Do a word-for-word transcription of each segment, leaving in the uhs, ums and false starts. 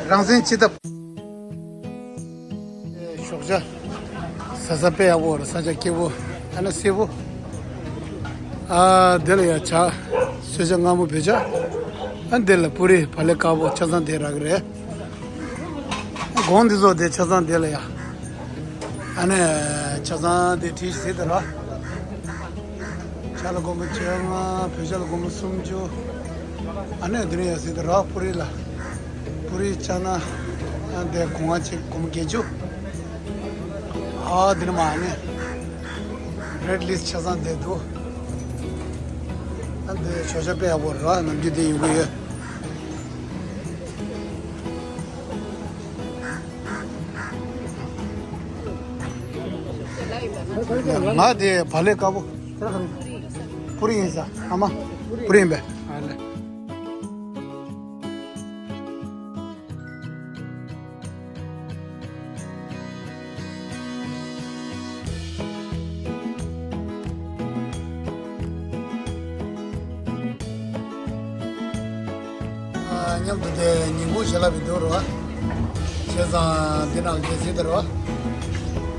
རང་བཙན་སྤྱི་ཐབ། ཞོགས་ཇ། ས་ས་དཔེ་ཡག་པོ་རེད། ས་ཆ་སྐྱིད་པོ། ཨ་ན་སེར་པོ། ཨ་འདི་ལ་ཡ་ཇ། གསོལ་ཇ། མངར་མོ་བོད་ཇ། ཨ་འདི་ལ་པུ་རི། བག་ལེབ་དཀར་པོ་ཆ་ཚང་དེ་རག་གི་རེད། གོང་འདི་ཚོ་དེ་ཆ་ཚང་དེ་ལ་ཡ། ཨ་ནི་ཆ་ཚང་དེ་བྲིས་ཟེར་དེ་ར། ཇ་ལ་སྒོར་མོ་བཅོ་ལྔ། བོད་ཇ་ལ་སྒོར་མོ་སུམ་ཅུ། ཨ་ནི་དེ་ནས་ཡ་ཟེར་དེ་ར། པུ་རི་ལ། པུ་རི་ཅ་ན། ཨ་དེ་གོང་ང་ཅིག་སྒོར་མོ་བརྒྱད་ཅུ། ཨ་དེ་ནས་མ་ཨ་ནི་རེད་ལིས་ཆ་ཚང་དེ་འདུག། ཨ་དེ་ཞོགས་ཇ་དཔེ་ཡག་པོ་ར། ནམ་རྒྱུན་དེ་ཡོང་གི་ཡོད། ང་དེ་བག་ལེབ་དཀར་པོ། པུ་རི་ཡིན་ས། ཨ་མ། པུ་རི་ཡིན་པས། ཨ་ལེ། མཉམ་དུ་དེ་ཉིན་གུང་ཞལ་ལག་བི་འདུག་རོ། བྱས་ཙང་འདི་ནང་ལ་དེ་ཟིན་དེ་རོ།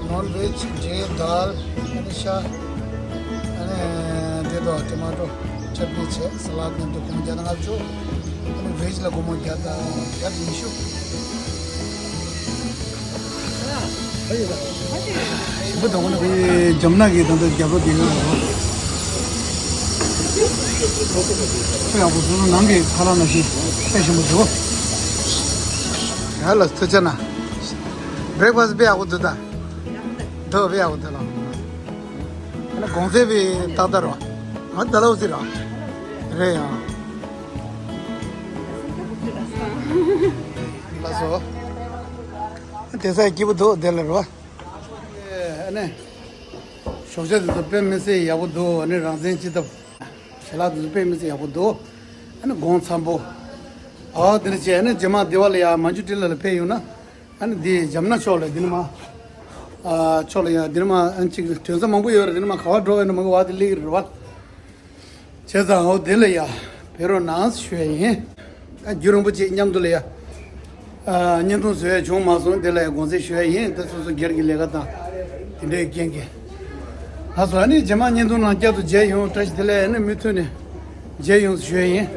ནོན་ཝེཇ་འབྲས་དལ། ཨ་ནི་ཤ། ཨ་ནི་འདི་དོ་ཊོ་མ་ཊོ་ཅཊ་ནི་བྱས། ས་ལད་མཉམ་དུ་སྒོར་མོ་བརྒྱ་དང་ལྔ་བཅུ། ཨ་ནི་ཝེཇ་ལ་སྒོར་མོ་བརྒྱ་དང་བརྒྱ་དང་ཉི་ཤུ། ཞིམ་པོ་དང་པོ་ནི་ཇམ་ནག་གི་ད་ལྟ་རྒྱབ་ལོགས་དེ་ཡོད་རེད། དཔེ་ཡག་པོ་འདུག། ནང་གི་ཁ་ལག་ནང་བཞིན་དཔེ་ཞིམ་པོ་འདུག། ཡ་ལ་ཐུགས་རྗེ་གནང་། བྷི་རེག་ཕ་སི་དཔེ་ཡག་པོ་འདུག་ད། འདུག་དཔེ་ཡག་པོ་འདུག་ལ། ཨ་ནི་གོང་ཚད་པའི་ཏག་ཏག་རོ། ང་ད་ལོ་ཟེར་རོ། རེད་ཡ། ལགས་སོ། དེ་ས་སྐྱིད་པོ་འདུག་དེ་ལ་རོ། ཨ་ནི། ཞོགས་ཇ་དེ་ཚོ་དཔེ་མི་སྲིད་ཡག་པོ་འདུག། ཨ་ནི་རང་བཙན་སྤྱི་ཐབ། ཞལ་ལག་དེ་ཚོ་དཔེ་མི་སྲིད་ཡག་པོ་འདུག། ཨ་ནི་གོང་འཚམ་པོ། ཨ་དེ་ནི་བྱས། ཨ་ནི་རྗེས་མ་དེ་བ་ལ་ཡ་མ་ཇུ་ཊི་ལ་ལ་ཕེབས་ཡོང་ན། ཨ་ནི་འདི་ཇམ་ནག་ཕྱོགས་ལ་འདི་ནི་མ། ཨ་ཕྱོགས་ལ་ཡ་འདི་ནི་མ་ཨ་ནི་ཅིག་དོན་ས་མང་པོ་ཡོད་རེད། འདི་ནི་མ་ག་བ་འགྲོ་བས་ན་མ་གི་བ་དེ་སླེབས་ཀྱི་རེད་བ། བྱས་ཙང་འོ་དེ་ལ་ཡ་ཕེབས་རོགས་གནང་ཞུ་ཡ་ཡིན། ཨ་རྒྱུན་རིང་པོ་ཅིག་མཉམ་དུ་ལ་ཡ། ཨ་བརྙན་ཐུང་བཟོ་ཡ་བྱུང་མ་སོང་། དེ་ལ་ཡ་དགོངས་སེལ་ཞུ་ཡ་ཡིན། དེ་སོ་སོ་སྒེར་གྱི་ལས་ཀ་དང་དེ་འདྲའི་རྐྱེན་གྱིས། ལགས་སོ། ཨ་ནི་རྗེས་མ་བརྙན་ཐུང་ནང་བསྐྱར་དུ་མཇལ་ཡོང་། བཀྲ་ཤིས་བདེ་ལེགས། ཨ་ནི་མུ་མཐུད་ནས་མཇལ་ཡོང་ཞུ་ཡ་ཡིན།